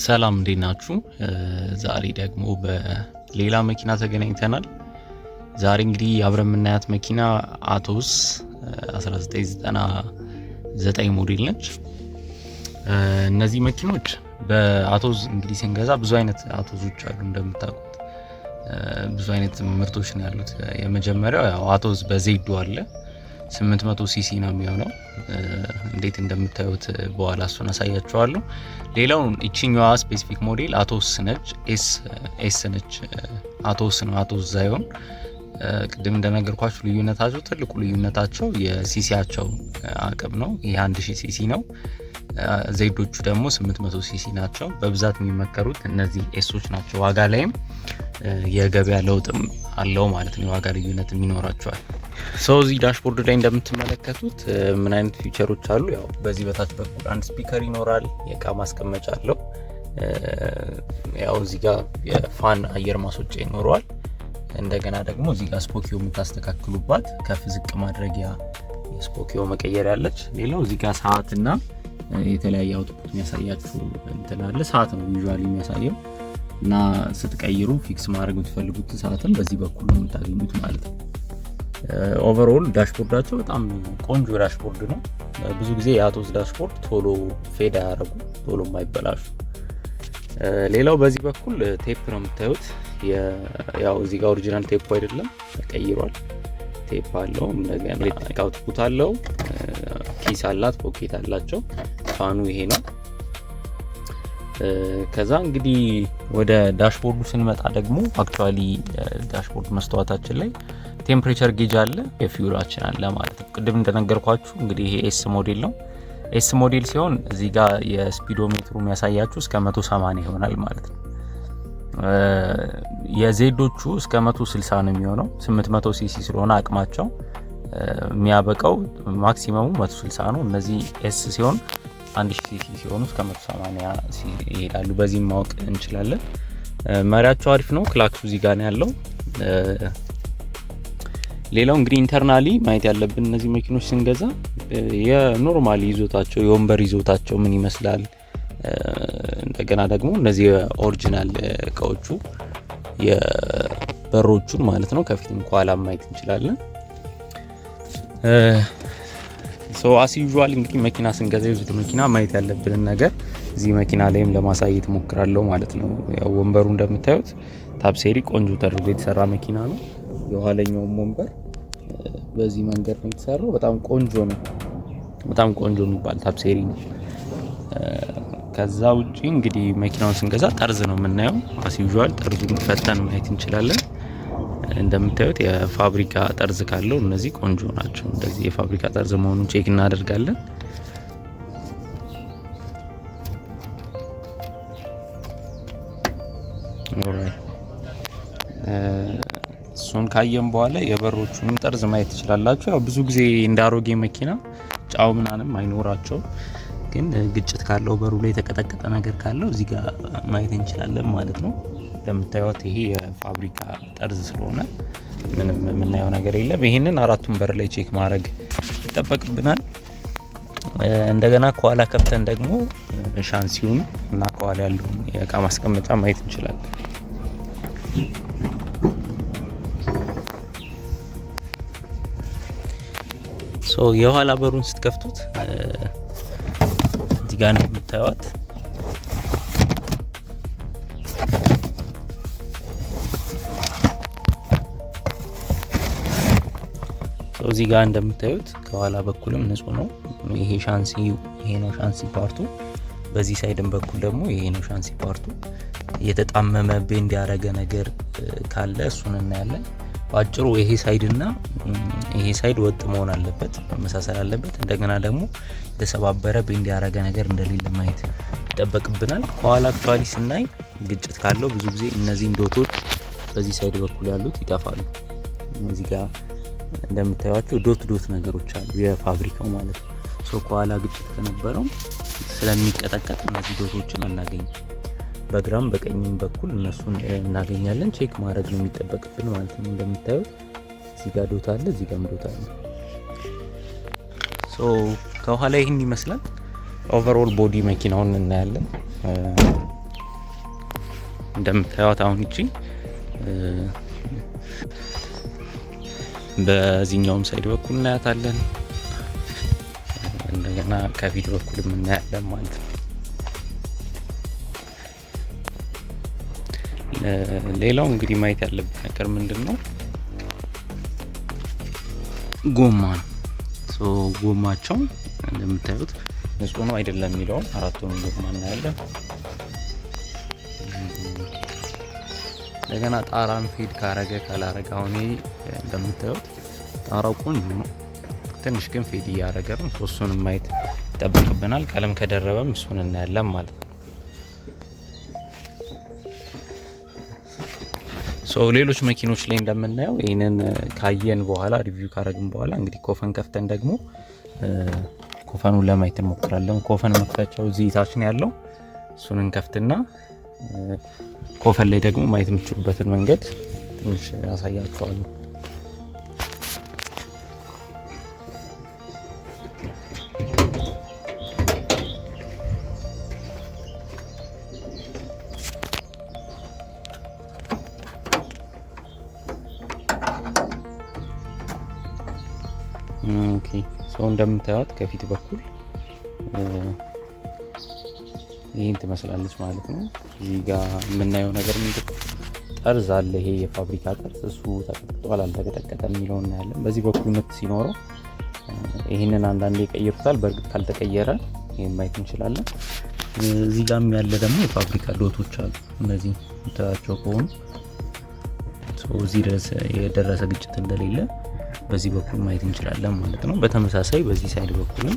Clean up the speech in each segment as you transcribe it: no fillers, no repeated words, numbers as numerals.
ሰላም እንዴት ናችሁ? ዛሬ ደግሞ በሌላ መኪና ተገናኝተናል። ዛሬ እንግዲህ አብረን የምናያት መኪና አቶስ 1999 ሞዴል ነች። እነዚህ መኪኖች በአቶዝ እንግዲህ ስንገዛ ብዙ አይነት አቶዞች አሉ፣ እንደምታውቁት ብዙ አይነት ምርቶች ነው ያሉት። የመጀመሪያው ያው አቶዝ በ Z ኡ አለ፣ 800 ሲሲ ነው የሚሆነው። እንዴት እንደምታዩት በኋላ እሱን አሳያችኋለሁ። ሌላው ይችኛዋ specific ሞዴል አቶስ ነች፣ S S ነች። አቶስ ነው፣ አቶስ ሳይሆን ቅድም እንደነገርኳችሁ ልዩነታቸው፣ ትልቁ ልዩነታቸው የ CC ያቸው አቅም ነው። ይህ 1000 ሲሲ ነው። Z ኦቹ ደግሞ 800 ሲሲ ናቸው። በብዛት የሚመከሩት እነዚህ S ኦች ናቸው። ዋጋ ላይም የገበያ ለውጥም አለው ማለት ነው። የዋጋ ልዩነትም ይኖራቸዋል። So እዚህ dashboard ላይ እንደምትመለከቱት ምን አይነት feature ኦች አሉ? ያው በዚህ በታች በኩል አንድ speaker ይኖራል። የእቃ ማስቀመጫ አለው። ያው እዚህ ጋር የ fan አየር ማስወጫ ይኖረዋል። እንደገና ደግሞ እዚህ ጋር ስፖኪዮ የምታስተካክሉባት ከፍ ዝቅ ማድረጊያ የስፖኪዮ መቀየር ያለች። ሌላው እዚህ ጋር ሰዓትና የተለያየ output የሚያሳያችሁ እንትን አለ። ሰዓት ነው usually የሚያሳየው እና ስትቀይሩ fix ማድረግ የምትፈልጉትን ሰዓትም በዚህ በኩል ነው የምታገኙት ማለት ነው። Overall dashboard ኣቸው በጣም ቆንጆ dashboard ነው። ብዙ ጊዜ የአቶስ dashboard ቶሎ fade አያደርጉ፣ ቶሎ የማይበላሹ። ሌላው በዚህ በኩል ቴፕ ነው የምታዩት። ያው እዚህ ጋር original ቴፕ አይደለም፣ ተቀይሯል። ቴፕ አለው፣ እንደገና ኤሌክትሪክ output አለው፣ ኪስ አላት፣ pocket አላቸው። Fan ኡ ይሄ ነው። ከዛ እንግዲህ ወደ dashboard ኡ ስንመጣ ደግሞ actually dashboard መስተዋታችን ላይ temperature gauge አለ፣ የ fuel ኣችን አለ ማለት ነው። ቅድም እንደነገርኳችሁ እንግዲህ ይሄ S ሞዴል ነው። S ሞዴል ሲሆን እዚህ ጋር የ speedometer ኡ የሚያሳያችሁ እስከ 180 ይሆናል ማለት ነው። የ Z ኦቹ እስከ 160 ነው የሚሆነው። 800 ሲሲ ስለሆነ አቅማቸው የሚያበቃው maximum ኡ 160 ነው። እነዚህ S ሲሆን፣ 1000 ሲሲ ሲሆኑ እስከ 180 ይሄዳሉ። በዚህም ማወቅ እንችላለን። መሪያቸው አሪፍ ነው። ክላክሱ እዚህ ጋር ነው ያለው። ሌላው እንግዲህ internally ማየት ያለብን እነዚህ መኪኖች ስንገዛ የ normal ይዞታቸው፣ የወንበር ይዞታቸው ምን ይመስላል፣ እንደገና ደግሞ እነዚህ የ original እቃዎቹ የበሮቹን ማለት ነው ከፊትም ከኋላ ማየት እንችላለን። So as usual እንግዲህ መኪና ስንገዛ፣ used መኪና ማየት ያለብንን ነገር እዚህ መኪና ላይም ለማሳየት ሞክራለሁ ማለት ነው። ያው ወንበሩ እንደምታዩት ታፕሴሪ ቆንጆ ተደርጎ የተሰራ መኪና ነው። የኋለኛውም ወንበር በዚህ መንገድ ነው የተሰራው። በጣም ቆንጆ ነው። በጣም ቆንጆ የሚባል ታፕሴሪ ነው። ከዛ ውጪ እንግዲህ መኪናውን ስንገዛ ጠርዝ ነው የምናየው። As usual ጠርዙን ፈተን ማየት እንችላለን። እንደምታዩት የፋብሪካ ጠርዝ ካለው እነዚህ ቆንጆ ናቸው። እንደዚህ የፋብሪካ ጠርዝ መሆኑን check እናደርጋለን። Alright፣ እሱን ካየን በኋላ የበሮቹንም ጠርዝ ማየት ትችላላችሁ። ያው ብዙ ጊዜ እንደ አሮጌ መኪና ጫው ምናንም አይኖራቸው፣ ግን ግጭት ካለው፣ በሩ ላይ የተቀጠቀጠ ነገር ካለው እዚህ ጋር ማየት እንችላለን ማለት ነው። እንደምታዩት ይሄ የፋብሪካ ጠርዝ ስለሆነ ምንም የምናየው ነገር የለም። ይሄንን አራቱን በር ላይ check ማድረግ ይጠበቅብናል። እንደገና ከኋላ ከፍተን ደግሞ ሻንሲውን እና ከኋላ ያለውን የእቃ ማስቀመጫ ማየት እንችላለን። So የኋላ በሩን ስትከፍቱት እዚህ ጋር እንደምታዩት፣ እዚህ ጋር እንደምታዩት ከኋላ በኩልም ንጹህ ነው። ይሄ ሻንሲ፣ ይሄ ነው ሻንሲ part ኡ። በዚህ side ም በኩል ደግሞ ይሄ ነው ሻንሲ part ኡ። የተጣመመ bend ያደረገ ነገር ካለ እሱን እናያለን። በአጭሩ ይሄ side እና ይሄ side ወጥ መሆን አለበት፣ መመሳሰል አለበት። እንደገና ደግሞ የተሰባበረ bend ያደረገ ነገር እንደሌለ ማየት ይጠበቅብናል። ከኋላ actually ስናይ ግጭት ካለው ብዙ ጊዜ እነዚህን dot ኦች በዚህ side በኩል ያሉት ይጠፋሉ። እዚህ ጋር እንደምታዩቸው dot dot ነገሮች አሉ፣ የፋብሪካው ማለት ነው። So ከኋላ ግጭት ከነበረው ስለሚቀጠቀጥ እነዚህ dot ኦችን አናገኝም። በግራም በቀኝም በኩል እነሱን እናገኛለን። Check ማድረግ ነው የሚጠበቅብን ማለት ነው። እንደምታዩት እዚህ ጋር dot አለ፣ እዚህ ጋርም dot አለ። So ከኋላ ይህን ይመስላል። Overall body መኪናውን እናያለን። እንደምታዩት አሁን እቺ በዚህኛውም side በኩል እናያታለን። እንደገና ከፊት በኩል እናያለን ማለት ነው። ሌላው እንግዲህ ማየት ያለብን ነገር ምንድነው? ጎማ ነው። So ጎማቸው እንደምታዩት ንጹህ ነው አይደለም የሚለውን አራቱንም ጎማ እናያለን። እንደገና ጣራን fade ካረገ ካላረገ አሁን እንደምታዩት ጣራው ቆንጆ ነው፣ ትንሽ ግን fade እያረገ ነው። እሱንም ማየት ይጠበቅብናል። ቀለም ከደረበም እሱን እናያለን ማለት ነው። So ሌሎች መኪኖች ላይ እንደምናየው ይሄንን ካየን በኋላ review ካረግን በኋላ እንግዲህ ኮፈን ከፍተን ደግሞ ኮፈኑን ለማየት እንሞክራለን። ኮፈን መክፈቻው እዚህ ታች ነው ያለው። እሱን እንከፍትና ኮፈን ላይ ደግሞ ማየት የምትችሉበትን መንገድ ትንሽ አሳያችኋለሁ። Okay, so እንደምታዩት ከፊት በኩል ይሄን ትመስላለች ማለት ነው። እዚህ ጋር የምናየው ነገር ምንድነው? ጠርዝ አለ። ይሄ የፋብሪካ ጠርዝ፣ እሱ ተቀጥቅጧል አልተቀጠቀጠም የሚለውን እናያለን። በዚህ በኩል ምት ሲኖረው ይሄንን አንዳንዴ ይቀይሩታል። በእርግጥ ካልተቀየረ ይሄን ማየት እንችላለን። እዚህ ጋርም ያለ ደግሞ የፋብሪካ dot ኦች አሉ። እነዚህ የምታያቸው ከሆኑ እዚህ ድረስ የደረሰ ግጭት እንደሌለ በዚህ በኩል ማየት እንችላለን ማለት ነው። በተመሳሳይ በዚህ side በኩልም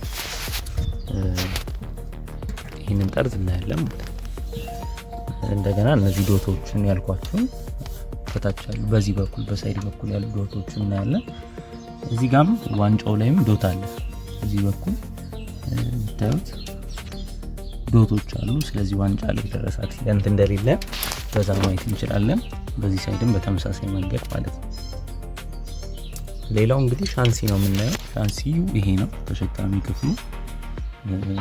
ይሄንን ጠርዝ እናያለን ማለት ነው። እንደገና እነዚህ dot ኦችን ያልኳችሁ ከታች አሉ። በዚህ በኩል በ side በኩል ያሉ dot ኦችን እናያለን። እዚህ ጋርም ዋንጫው ላይም dot አለ። እዚህ በኩል ብታዩት dot ኦች አሉ። ስለዚህ ዋንጫ ላይ የደረሰ accident እንደሌለ በዛ ማየት እንችላለን። በዚህ side ም በተመሳሳይ መንገድ ማለት ነው። ሌላው እንግዲህ ሻንሲ ነው የምናየው። ሻንሲው ይሄ ነው ተሸካሚ ክፍሉ።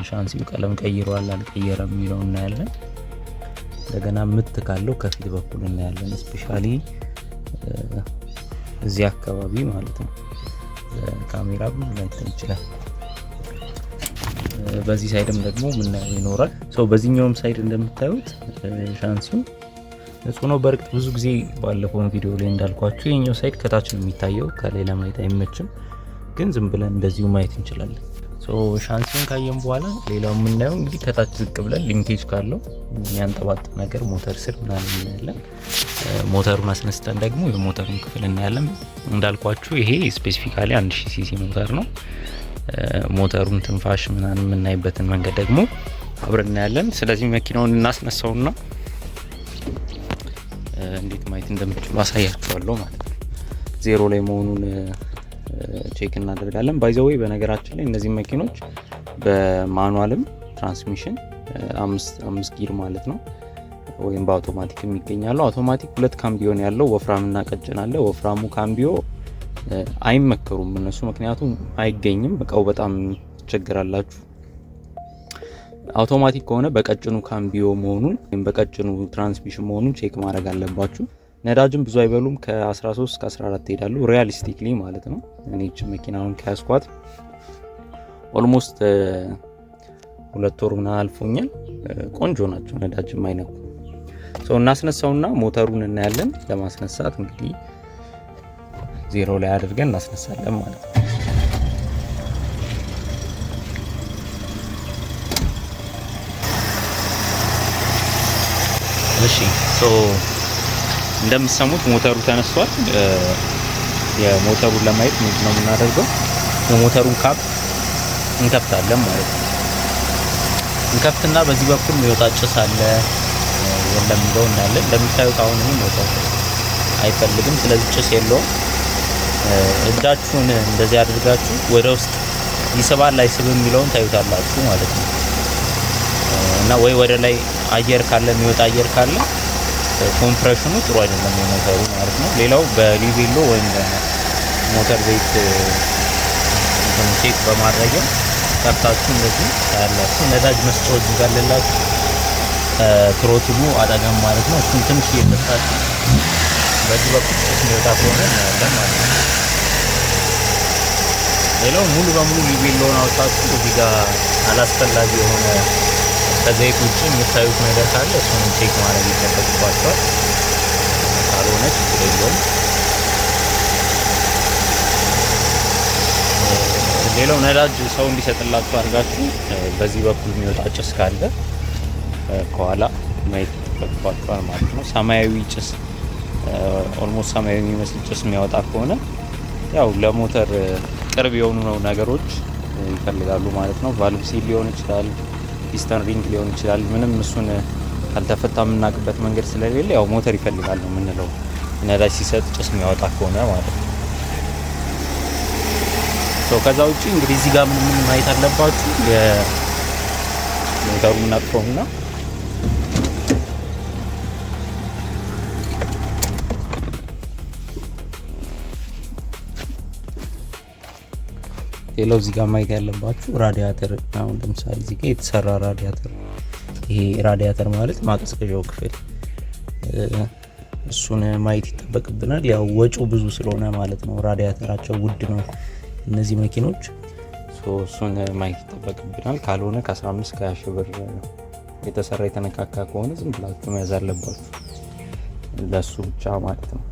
ሻንሲው ቀለም ቀይሯል አልቀየረም የሚለው እናያለን። እንደገና ምት ካለው ከፊት በኩል እናያለን። Specially እዚህ አካባቢ ማለት ነው። ካሜራ ብዙ ላይታይ ይችላል። በዚህ side ም ደግሞ ምናየው ይኖራል። So በዚህኛውም side እንደምታዩት ሻንሲው ንጹህ ነው። በእርግጥ ብዙ ጊዜ ባለፈው ቪዲዮ ላይ እንዳልኳችሁ የኛው side ከታች ነው የሚታየው፣ ከላይ ለማየት አይመችም። ግን ዝም ብለን እንደዚሁ ማየት እንችላለን። So ሻንሲውን ካየን በኋላ ሌላው የምናየው እንግዲህ ከታች ዝቅ ብለን leakage ካለው የሚያንጠባጥብ ነገር ሞተር ስር ምናምን እናያለን። ሞተሩን አስነስተን ደግሞ የሞተሩን ክፍል እናያለን። እንዳልኳችሁ ይሄ specifically 1000 ሲሲ ሞተር ነው። ሞተሩን ትንፋሽ ምናምን የምናይበትን መንገድ ደግሞ አብረን እናያለን። ስለዚህ መኪናውን እናስነሳውና እንዴት ማየት እንደምትችሉ አሳያችኋለሁ ማለት ነው። ዜሮ ላይ መሆኑን check እናደርጋለን። By the way በነገራችን ላይ እነዚህ መኪኖች በ manual ም transmission አምስት gear ማለት ነው ወይም በአውቶማቲክም ይገኛሉ። አውቶማቲክ ሁለት ካምቢዮ ነው ያለው፣ ወፍራምና ቀጭን አለ። ወፍራሙ ካምቢዮ አይመከሩም እነሱ፣ ምክንያቱም አይገኝም፣ እቃው በጣም ትቸገራላችሁ። አውቶማቲክ ከሆነ በቀጭኑ ካምቢዮ መሆኑን ወይም በቀጭኑ transmission መሆኑን check ማድረግ አለባችሁ። ነዳጅም ብዙ አይበሉም፣ ከ13 እስከ 14 ይሄዳሉ realistically ማለት ነው። እኔ እቺ መኪናውን ከያዝኳት almost 2 ወር ምናምን አልፎኛል። ቆንጆ ናቸው፣ ነዳጅም አይነኩም። So እናስነሳውና ሞተሩን እናያለን። ለማስነሳት እንግዲህ ዜሮ ላይ አድርገን እናስነሳለን ማለት ነው። እሺ so እንደምትሰሙት ሞተሩ ተነስቷል። የሞተሩን ለማየት ምንድነው የምናደርገው? የሞተሩን cap እንከፍታለን ማለት ነው። እንከፍትና በዚህ በኩል የሚወጣ ጭስ አለ የለም የሚለው እናያለን። እንደምታዩት አሁን ይሄ ሞተር አይፈልግም፣ ስለዚህ ጭስ የለውም። እጃችሁን እንደዚህ አድርጋችሁ ወደ ውስጥ ይስባል አይስብም የሚለውን ታዩታላችሁ ማለት ነው። እና ወይ ወደ ላይ አየር ካለ የሚወጣ አየር ካለ compression ኑ ጥሩ አይደለም የሞተሩ ማለት ነው። ሌላው በሊቬሎ ወይም በሞተር ዘይት እንትን check በማድረግ ከፍታችሁ እንደዚህ ታያላችሁ። ነዳጅ መስጫው እዚህ ጋር አለላችሁ። Throttle ኡ አጠገብ ማለት ነው። እሱን ትንሽ እየከፍታችሁ በዚህ በኩል ጭስ የሚወጣ ከሆነ እናያለን ማለት ነው። ሌላው ሙሉ በሙሉ ሊቤሎን አውጣችሁ እዚህ ጋር አላስፈላጊ የሆነ ከዘይት ውጭ የምታዩት ነገር ካለ እሱን check ማድረግ ይጠበቅባችኋል። ካልሆነ ችግር የለውም። ሌላው ነዳጅ ሰው እንዲሰጥላችሁ አድርጋችሁ በዚህ በኩል የሚወጣ ጭስ ካለ ከኋላ ማየት ይጠበቅባችኋል ማለት ነው። ሰማያዊ ጭስ፣ almost ሰማያዊ የሚመስል ጭስ የሚያወጣ ከሆነ ያው ለሞተር ቅርብ የሆኑ ነው ነገሮች ይፈልጋሉ ማለት ነው። Valve seal ሊሆን ይችላል፣ piston ring ሊሆን ይችላል። ምንም እሱን ካልተፈታ የምናውቅበት መንገድ ስለሌለ ያው ሞተር ይፈልጋል ነው የምንለው፣ ነዳጅ ሲሰጥ ጭስ የሚያወጣ ከሆነ ማለት ነው። So ከዛ ውጪ እንግዲህ እዚህ ጋር ምን ምን ማየት አለባችሁ? የሞተሩን እናጥፈውና ሌላው እዚህ ጋር ማየት ያለባችሁ ራዲያተር፣ አሁን ለምሳሌ እዚህ ጋር የተሰራ ራዲያተር፣ ይሄ ራዲያተር ማለት ማቀዝቀዣው ክፍል፣ እሱን ማየት ይጠበቅብናል። ያው ወጪው ብዙ ስለሆነ ማለት ነው። ራዲያተራቸው ውድ ነው እነዚህ መኪኖች፣ እሱን ማየት ይጠበቅብናል። ካልሆነ ከ15 ከ20 ሺህ ብር የተሰራ የተነካካ ከሆነ ዝም ብላችሁ መያዝ አለባችሁ ለሱ ብቻ ማለት ነው።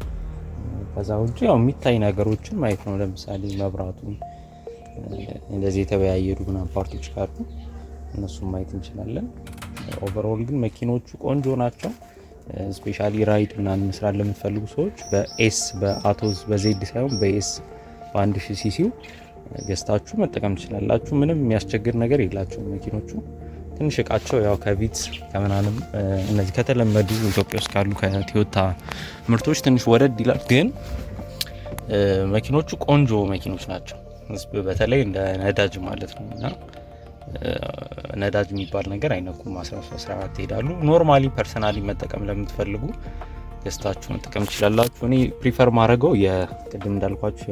ከዛ ውጪ ያው የሚታይ ነገሮችን ማየት ነው። ለምሳሌ መብራቱን እንደዚህ የተበያየዱ ምናምን part ኦች ካሉ እነሱን ማየት እንችላለን። Overall ግን መኪኖቹ ቆንጆ ናቸው። Specially ራይድ ምናምን መስራት ለምትፈልጉ ሰዎች በ S፣ በአቶዝ፣ በ Z ሳይሆን በ S በ1000 ሲሲው ገዝታችሁ መጠቀም ትችላላችሁ። ምንም የሚያስቸግር ነገር የላቸውም መኪኖቹ። ትንሽ እቃቸው ያው ከቪትስ ከምናንም እነዚህ ከተለመዱ ኢትዮጵያ ውስጥ ካሉ ከቶዮታ ምርቶች ትንሽ ወደድ ይላል። ግን መኪኖቹ ቆንጆ መኪኖች ናቸው። በተለይ እንደ ነዳጅ ማለት ነው፣ እና ነዳጅ የሚባል ነገር አይነኩም። 13 14 ይሄዳሉ። Normally personally መጠቀም ለምትፈልጉ ገዝታችሁ መጠቀም ትችላላችሁ። እኔ prefer ማድረገው የቅድም እንዳልኳችሁ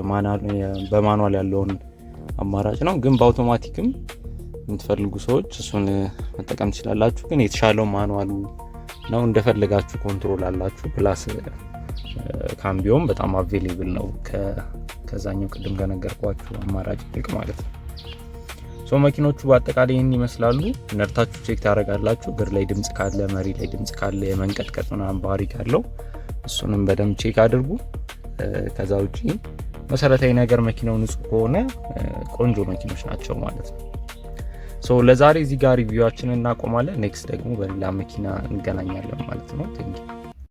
በ manual ያለውን አማራጭ ነው። ግን በአውቶማቲክም የምትፈልጉ ሰዎች እሱን መጠቀም ትችላላችሁ። ግን የተሻለው manual ኡ ነው። እንደፈለጋችሁ control አላችሁ። Plus ካምቢዮም በጣም available ነው ከዛኛው ቅድም ከነገርኳችሁ አማራጭ ይልቅ ማለት ነው። So መኪኖቹ በአጠቃላይ ይህን ይመስላሉ። ነድታችሁ check ታደርጋላችሁ። እግር ላይ ድምጽ ካለ፣ መሪ ላይ ድምጽ ካለ፣ የመንቀጥቀጥ ምናምን ባህሪ ካለው እሱንም በደንብ check አድርጉ። ከዛ ውጪ መሰረታዊ ነገር መኪናው ንጹህ ከሆነ ቆንጆ መኪኖች ናቸው ማለት ነው። So ለዛሬ እዚህ ጋር review ኣችንን እናቆማለን። Next ደግሞ በሌላ መኪና እንገናኛለን ማለት ነው። Thank